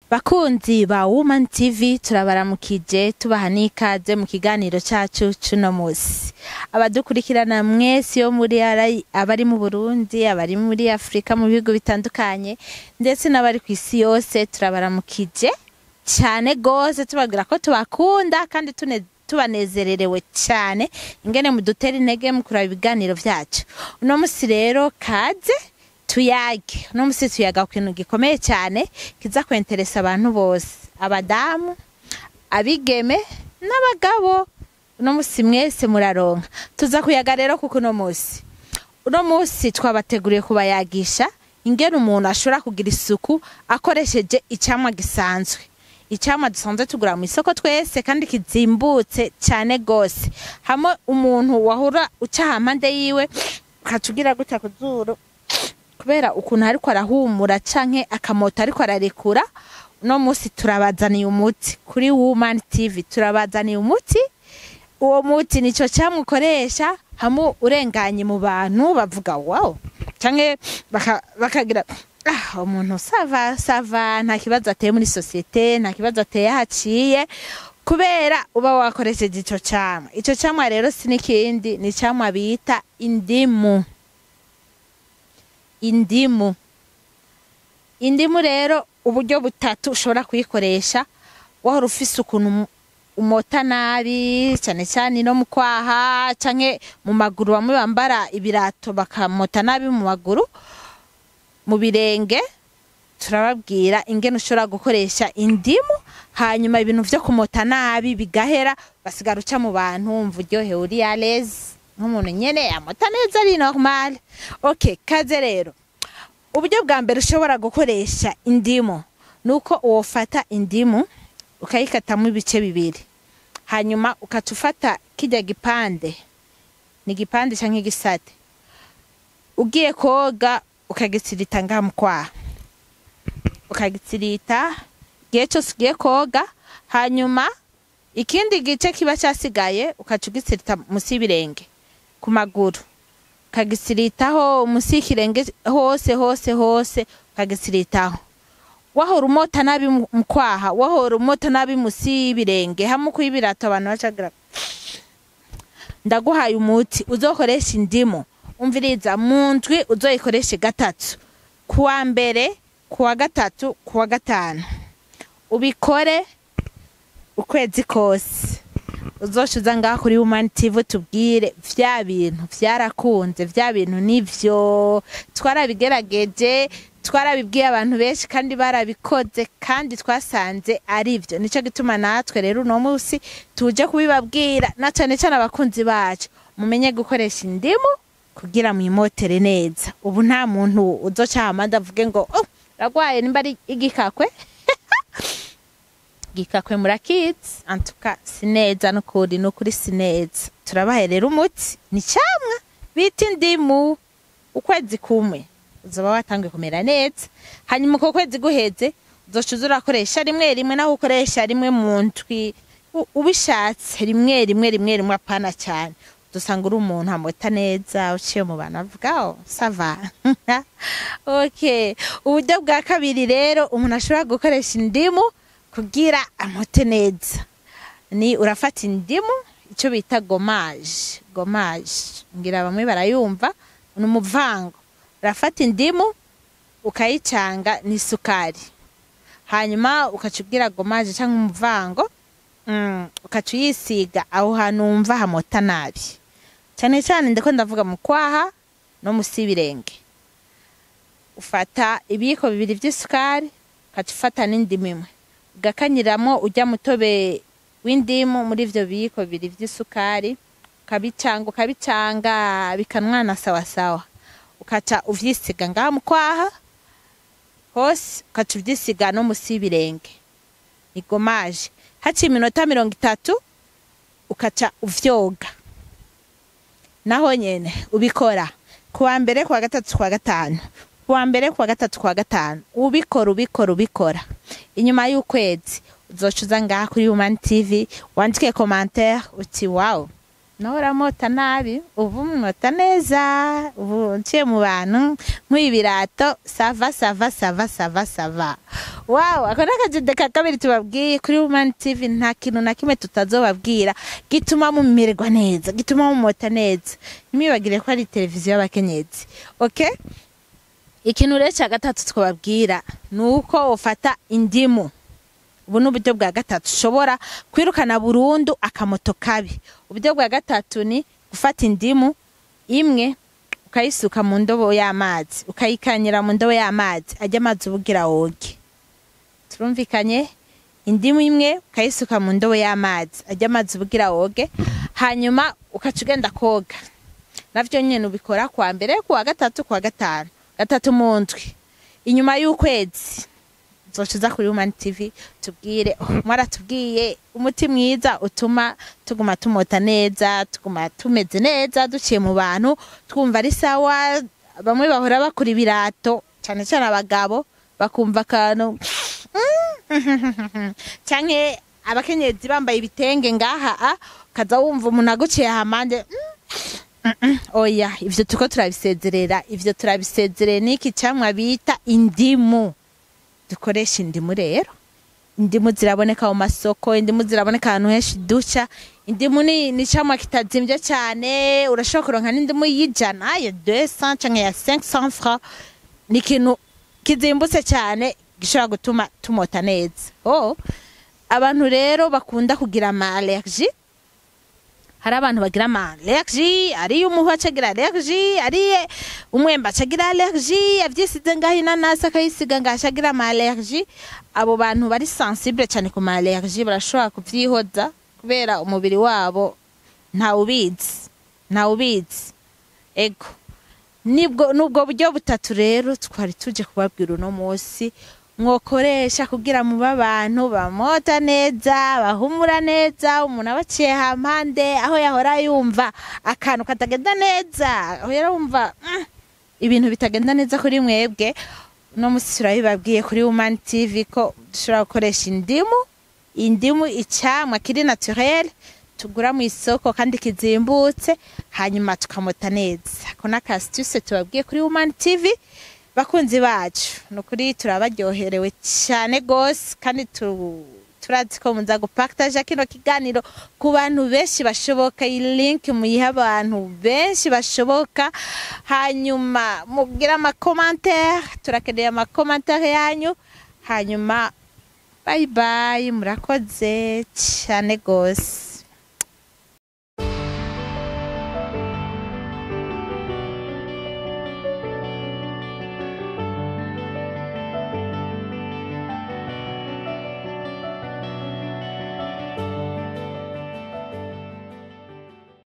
Bakunzi ba Woman TV, turabaramukije, tubaha n'ikaze mu kiganiro cacu cuno musi. Abadukurikirana mwese yo muri abari mu Burundi, abari muri Afrika mu bihugu bitandukanye, ndetse n'abari ku isi yose, turabaramukije cyane gose, tubabwira ko tubakunda kandi tubanezererewe cyane ingene mudutera intege mu kuraba ibiganiro vyacu. Uno musi rero kaze tuyage. Uno musi tuyaga ku kintu gikomeye cyane kiza kwenteresa abantu bose, abadamu, abigeme n'abagabo. Uno musi mwese muraronka. Tuza kuyaga rero kuko uno musi twabateguriye kubayagisha ingene umuntu ashobora kugira isuku akoresheje icamwa gisanzwe, icamwa dusanzwe tugura mu isoko twese kandi kizimbutse cyane gose. Hamwe umuntu wahora uca hampande yiwe ukaca gutya ku zuru kubera ukuntu ariko arahumura canke akamota ariko ararekura, uno musi turabazaniye umuti kuri Woman TV. Turabazaniye umuti. Uwo muti nico camwe ukoresha hamwe urenganye mu bantu bavuga "wow" canke bakagira "ah, umuntu ça va, ça va, nta kibazo ateye muri société, nta kibazo ateye haciye", kubera uba wakoresheje ico camwa. Ico camwa rero si n'ikindi, ni icamwa bita indimu. Indimu, indimu rero uburyo butatu ushobora kuyikoresha. Wahora ufise ukuntu umota nabi cyane cyane no mu kwaha canke mu maguru, bamwe bambara ibirato bakamota nabi mu maguru, mu birenge, turababwira ingene ushobora gukoresha indimu, hanyuma ibintu vyo kumota nabi bigahera, basigara uca mu bantu wumva uryohewe, uri à l'aise, nk'umuntu nyene amota neza, ari normal. Okay, kaze rero. Uburyo bwa mbere ushobora gukoresha indimu nuko wofata indimu ukayikatamo ibice bibiri, hanyuma ukaca ufata kirya gipande, ni igipande canke igisate, ugiye koga ukagitsirita ngaha mu kwaha, ukagitsirita igihe cyose ugiye koga, hanyuma ikindi gice kiba cyasigaye ukaca ugitsirita musi y'ibirenge ku maguru, ukagisiritaho musi y'ikirenge hose hose hose, ukagisiritaho. Wahora umota nabi mu kwaha, wahora umota nabi musi y'ibirenge hamwe kuyibirato abantu bacagira, ndaguhaye umuti uzokoresha indimu. Umviriza, mu ndwi uzoyikoreshe gatatu: kuwa mbere, kuwa gatatu, kuwa gatanu. Ubikore ukwezi kose, uzoshiza ngaha kuri Woman TV tubwire vya bintu vyarakunze, vya bintu nivyo twarabigerageje, twarabibwiye abantu benshi kandi barabikoze, kandi twasanze ari byo. Nico gituma natwe rero uno munsi tuje kubibabwira, na cane cane abakunzi bacu, mumenye gukoresha indimu kugira mwimotere neza. Ubu nta muntu uzoca hamande avuge ngo "oh, ragwaye", nimba ari igikakwe. Gikakwe murakizi, antuka sineza, nukuri nukuri sineza. Turabaye rero umuti ni camwa bita indimu. Ukwezi kumwe uzoba watanguye kumera neza, hanyuma uko kwezi guheze uzoca uza urakoresha rimwe rimwe, naho ukoresha rimwe mu ndwi, ubishatse rimwe rimwe, rimwe rimwe, apana cyane. Udusanga uri umuntu amota neza, uciye mu bantu avuga "oh, ça va". Okay, uburyo bwa kabiri rero umuntu ashobora gukoresha indimu kugira amote neza ni urafata indimu, icyo bita gommage. Gommage ngira bamwe barayumva, ni umuvango. Urafata indimu ukayicanga n'isukari, hanyuma ukaca ugira gommage cyangwa umuvango, ukaca uyisiga aho hantu wumva hamota nabi cyane cyane. Ndiko ndavuga mu kwaha no musi y'ibirenge. Ufata ibiyiko bibiri by'isukari, ukaca ufata n'indimu imwe, ugakanyiramo ujya mutobe w'indimu muri ivyo biyiko bibiri vy'isukari, ukabicanga, ukabicanga bikanwana sawasawa, ukaca uvyisiga ngaha mu kwaha hose, ukaca uvyisiga no musi y'ibirenge. Ni gommage. Haciye iminota 30 ukaca uvyoga. Naho nyene ubikora kuwa mbere, kuwa gatatu, kuwa gatanu, kuwa mbere, kuwa gatatu, kuwa gatanu, ubikora, ubikora, ubikora. Inyuma y'ukwezi uzoca uza ngaha kuri Human TV wandike commentaire uti "wow, nahora mota nabi, ubu mota neza, ubu nciye mu bantu nk'uyu birato, ça va, ça va, ça va, ça va, ça va". Wow, ako ni akajede ka kabiri tubabwiye kuri Woman TV. Nta kintu na kimwe tutazobabwira gituma mumererwa neza, gituma mumota neza. Ntimwibagire ko ari televiziyo y'abakenyezi. Okay, ikintu rero cya gatatu twababwira ni uko ufata indimu. Ubu ni uburyo bwa gatatu ushobora kwirukana burundu akamoto kabi. Uburyo bwa gatatu ni gufata indimu imwe, ukayisuka mu ndobo y'amazi, ukayikanyira mu ndobo y'amazi ajya amazi ubugira woge. Turumvikanye? Indimu imwe ukayisuka mu ndobo y'amazi ajya amazi ubugira woge, hanyuma ukaca ugenda koga. Navyo nyene ubikora kuwa mbere, kuwa gatatu, kuwa gatanu, gatatu mu ndwi. Inyuma y'ukwezi uzoca uza kuri Woman TV tubwire: "Oh, mwaratubwiye umuti mwiza utuma tuguma tumota neza, tuguma tumeze neza, duciye mu bantu twumva ari sawa." Bamwe bahora bakura ibirato, cyane cyane abagabo, bakumva akantu, canke abakenyezi bambaye ibitenge ngaha, ukaza wumva umuntu aguciye hampande. Oya, ivyo turiko turabisezerera, ivyo turabisezerera n'iki camwa bita indimu. Dukoresha indimu rero. Indimu ziraboneka mu masoko, indimu ziraboneka ahantu henshi duca. Indimu ni icamwa kitazimvye cyane. Urashobora kuronka n'indimu y'ijana, ya 200 canke ya 500 francs. Ni ikintu kizimbutse cyane gishobora gutuma tumota neza. Oh, abantu rero bakunda kugira ama allergie, hari abantu bagira ama allergie, ari umuhu acagira allergie, ari umwembe acagira allergie, avyisize ngaho, inanasi akayisiga ngaho acagira ama allergie. Abo bantu bari sensible cyane ku ma allergie barashobora kuvyihoza kubera umubiri wabo ntawubizi, ntawubizi. Ego, nibwo nubwo buryo butatu rero twari tuje kubabwira uno munsi mwokoresha kugira mube abantu bamota neza, bahumura neza. Umuntu abaciye hampande, aho yahora yumva akantu katagenda neza, aho yahora yumva ibintu bitagenda neza kuri mwebwe, uno munsi turabibabwiye kuri Woman TV ko dushobora gukoresha indimu. Indimu, icamwa kiri naturel tugura mu isoko kandi kizimbutse, hanyuma tukamota neza. Ako n'aka astuce tubabwiye kuri Woman TV. Bakunzi bacu, ni ukuri turabaryoherewe cyane gose, kandi turazi ko muza gupartaja kino kiganiro ku bantu benshi bashoboka. Iyi link muyihe abantu benshi bashoboka, hanyuma mubwire ama commentaire. Turakeneye ama commentaire yanyu. Hanyuma bye bye, murakoze cyane gose.